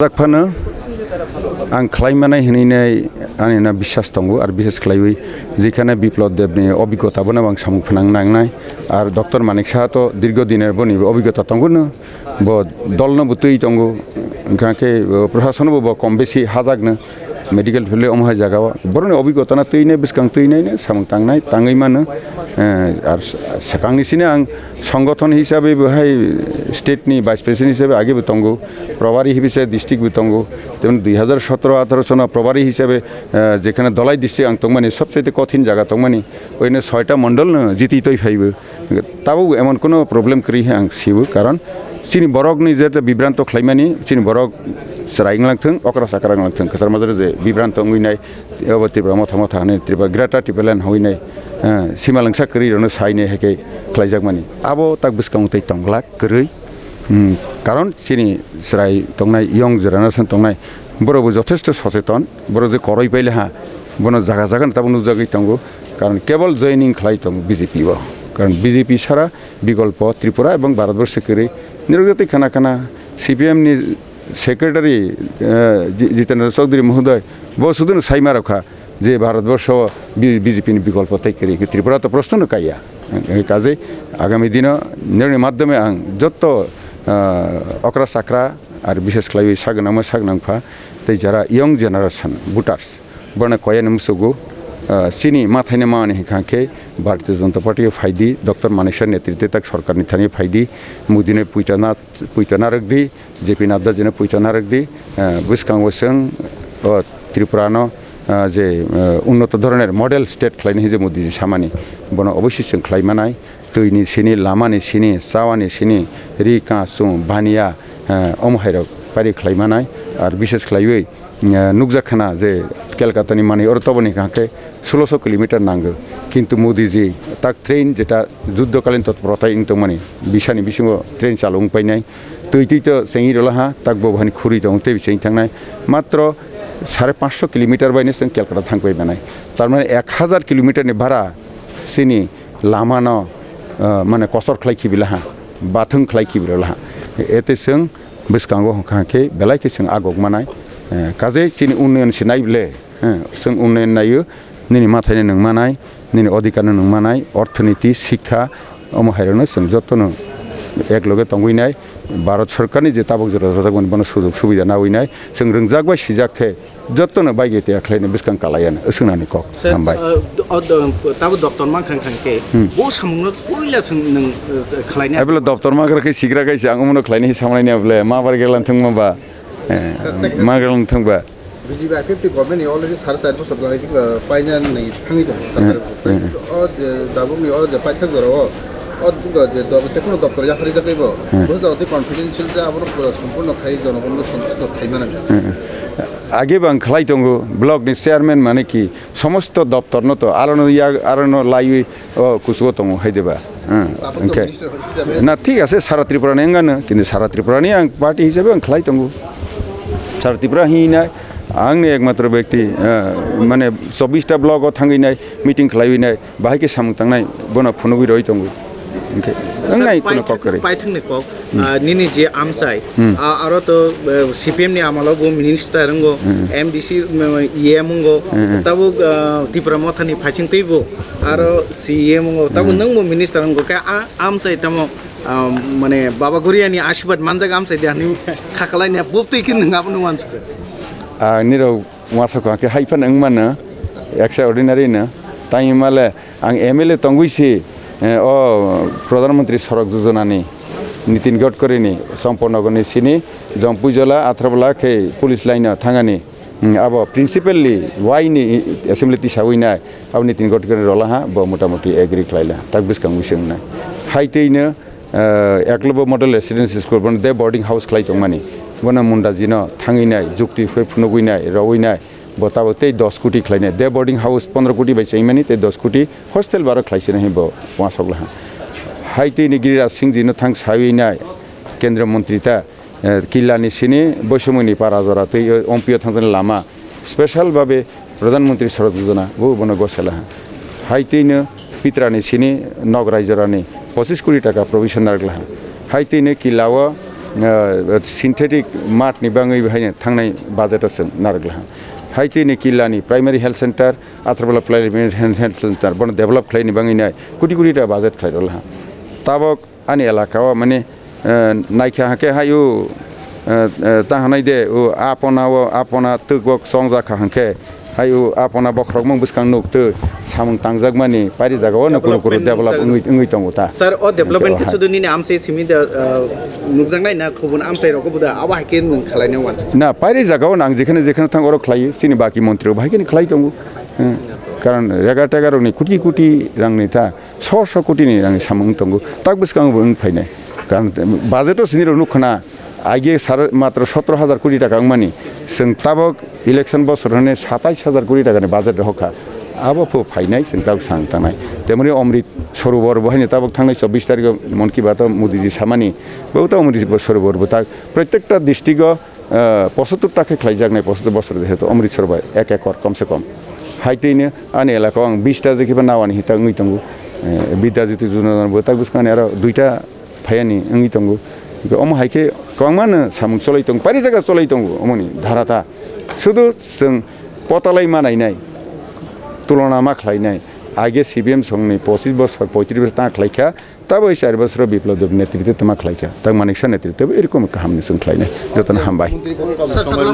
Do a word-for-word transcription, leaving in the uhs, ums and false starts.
Jak phano ang khlai manai hinwi nai ani na biswas tongo, ar biswas khlaiwi jekhane Biplab Debni obigota bono ang samung phnang nangnai, ar Doctor Manik Saha to dirgo diner boni obigota tongo no, bo dolno bo twi tongo, hwnkha khe, uh, prashasono bo, bo kom besi hajakno medical field omo hai jaga o boroni obigota na twi nai bwskang twi nai samung tangnai tangwi mano, eh, ar swkangni sini ang songothon hisabe bo hai state ni vice president hisabe age bo tongo. Probari hisabe district bo tongo. Jemon dui hazar sotoro atharo sono probari hisabe, eh, jekhane Dhalai district ang tongmani, sobchaite kothin jaga tongmani, oino soita mondol no jiti toi phaibo. Tabuk emon kono problem kwrwi he ang sibo, karon chini borokni je bibranto khlaimani, chini borok chwrai wnglang thung, okra chakra wnglang thung, kwchar majra je bibranto wngwi nai, obo Tripura motha motha hinwi Tripura, Greater Tipraland hwnwi nai, eh, simalwngsa kwrwi rokno sainai hai khe khlaijakmani. Abo tak bwskango tei tongglak kwrwi. Hmm, karon chini chwrai tongnai, young generation tongnai, borok bo jothesto socheton, borok je koroi paile ha, bono jaga jaga no tabuk nukjagwi tongo, karon kebol joining khlai tongo B J P o, karon B J P sara bikolpo Tripura ebong Bharatborsho kwrwi. Nirok jotoi khana khana C P M ni secretary, eh, Ji-, Jitendra Chaudhary mohodoy, bo sudu no saima rok kha. Je Bharatborsho B-, B J P ni bikolpo tei kwrwi, Tripura to proshno no kaiya. Kajei agami dino nirokni madhyome ang jotto, ah, okra chakra ar bishes khlaiwi sak nangma sak nangpha tei jara young generation voters borokno koyani musugo, ah, chini mathaino mani hwnkha khe Bharatiya Janata Party o phaidi, Doctor Manik Saha netritwe tak sorkarni thani phaidi, Modi no puito na, puito narwkdi, J P Nadda jino puito narwkdi, eh, bwskango chwng o Tripura no, eh, je, eh, unnoto dhoroner model state khlaina hinwi je Modi ji samani, bono oboisoi chwng khlai manai, twini sini, lamani sini, chawani sini, ri, ka, chwng, baniya, eh, omo hairok pari khlai manai, ar bishes khlaiwi, eh, nukjak khana je Kolkata ni manwi oro toboni hwnkha khe sulosho kilometer nango, kintu Modi ji tak train jeta juddhokalin totprotai wng tongmani, bisani bisingo train chalwng painai, twi twi to chengwi rwla ha, tak bo hani khurwi tongo, tei chengwi thangnai. Matro sare panchsho kilometer bai no chwng Kolkata thang pai manai. Tar mane ek hazar kilometer ni bara chini lama no, ah, mane kosor khlai khibila ha, bathwng khlai khibila ha. Ete chwng bwskango hwnkha khe belai khe chwng agok manai. Eh, kajei chini unnoyon se nai ble, eh, chwng unnoyon naio, nini mathaino nwng manai, nini odhikarno nwng manai, orthoniti, sikha, omo hairokno chwng jotono ek loge tongwi nai, Bharat Sorkarni je tabuk jora rwjakmani bono sujok subida nawi nai, chwng rwngjak bai sijak khe jotono baigwi tei khlaino bwskang kalaiya hwnwi swngna ni kok. Sir, hambai. Uh, do-, uh, do-, tabuk doptor mankha khe, hmm, bo samungno puila chwng nwng, uh, khlaina. Abole doptor mankha khe sigra khe se ang omono khlaina hi samlaini abole ma bar gelan thwngma ba, eh, ma gelan thwngba. B J P I P F T government ni already sare char bosor lai, uh, paina nai thangwi tongo. Hmm, hmm. O je dabuk ni o je paithak jora o, o duga je do-, je kono doptor yaphari jagwi bo, hmm, bo jora tei confidential je abono pura sompurno khai jonogonno santusto khai mano. Hmm. Age bo ang khlai tongo, block ni chairman mane ki somosto doptor no to arono ya, arono laiwi o kuchugo tongo hai deba. Hmm, abo to hwnkhe minister hisabe. Na thik ase, sara Tripura ni wngano, kintu sara Tripura ni ang party hisabe ang khlai tongo. Sara Tripura hinai ang ni ekmatro bekti, eh, mane chobbish ta block o thangwi nai, meeting khlaiwi nai, bahai khe samung tangnai, bono phunugwi roi tongo. Hwnkhe, sir, wngnai kono paithak-, kok kwrwi. Paithakni kok, hmm, ah, nini je amchai, hmm, ah, aro to, eh, C P M ni amalo bo minister wngo, hmm, M D C, mm, E M wngo, hmm, tabuk, ah, Tipra Mothani phaising twibo, aro C E M wngo, tabuk, hmm, nwngbo minister wngo, khe a amchai tamo, ah, mane Baba Goria ni asibad manjak amchai de hinwi khakalai ne bubtwi khe nwng abono uansukha. Ah, nirok Uansukha khe hai phano wng mano, extraordinary no. Tei himale ang M L A tongwi se, eh, o Pradhan Mantri Sadak Yojana ni, Nitin Gadkari ni, Champaknagar ni sini, Jampuijala, Atharabala khe police line no thangani, hmm, abo principally why ni assembly tisawi nai, abo Nitin Gadkari rola ha, bo motamuti agree khlaila, tak bwskang wi se wngnai. Hai twi no, eh, Eklavya Model Residential School, bono day boarding house khlai tongmani. Bono Mundajino thangwi nai, jukti phai phunugwi nai, rowwi nai, bo tabuk tei dos koti khlainai. Day boarding house pondro koti bai chaimani, tei dos koti hostel baro khlaisini hai bo uansuk laha. Hai tei ni Giriraj Singh jino thang sawi nai, Kendriya Mantri ta, eh, Killa ni sini Boisamoi ni para jora tei, eh, Ompi o thangjaknai lama. Special babe Pradhan Mantri Sadak Yojana bo bono gosela ha. Hai twi no Pitra ni sini Nograi jora ni pochis koti taka provision narwk laha. Hai twi no Killa o ah, synthetic mat ni bangwi haino thangnai budget o chwng narwk laha. Hai tini Killa ni primary health center, Atharpala primary health, health center bono develop khlai ni bangwi nai koti koti ta budget khlai rw laha. Tabok ani elaka o mane, eh, naikha hake hai o, eh, eh, ta hanai de o apona o, apona twk o chongjak kha hake hai o apona bokhorok mung bwskang nuk twi samung tangjak mani pairi jaga o no kuru kuru development develop wngwi, wngwi tongo ta. Sir, o development khe sudu nini amsai simi da, uh, nukjaknai na kubun amsai rok buda abo hai khe nwng khlai nai wansa. Na, pairi jaga o nang jekhane jekhane thang oro khlai, chini baki montri rok bahai khe khlai tongo. Hmm. Karon rega tega rok ni kuti kuti rang ni ta. Sho sho koti ni rang samung tongo, tak bwskango bo wng phainai. Karon budget o sini rok nuk khna, aige sar matro sotro hajar koti taka wngmani, chwng tabok election bosor hwnwi satais hajar koti taka ni budget rohor kha. Abo pho phainai chwng tabok sang tangnai. Temoni Amrit Sarovar bo haino tabok thangnai chobbish tarikh o Mon Ki Baat o Modi ji samani, bo ta Amrit Sarovar bo tak protekta district o ah, pochattor ta khe khlaijaknai, pochattor bosor jehetu Amritsar bai ek ekor kom se kom. Hai twi no ani elaka o ang bish ta je khiba nawani hita wngwi tongo. Eh, Bidya Jyoti Jojona bo tak bwskango ani aro duita phaiani wngwi tongo. Omo hai khe kwbangma no samung cholai tongo, pairi jaga cholai tongo omoni dhara ta. Sudu chwng potalai ma nainai, tulona ma khlainai. Age C P M songni pochish bosor, poitrish bosor ta khlaikha, Tabok char bosoro Biplab Deb netritwe tama khlaikha, tak Manik Saha netritwe bo erokom kaham ni chwng khlainai. Jotono hambai.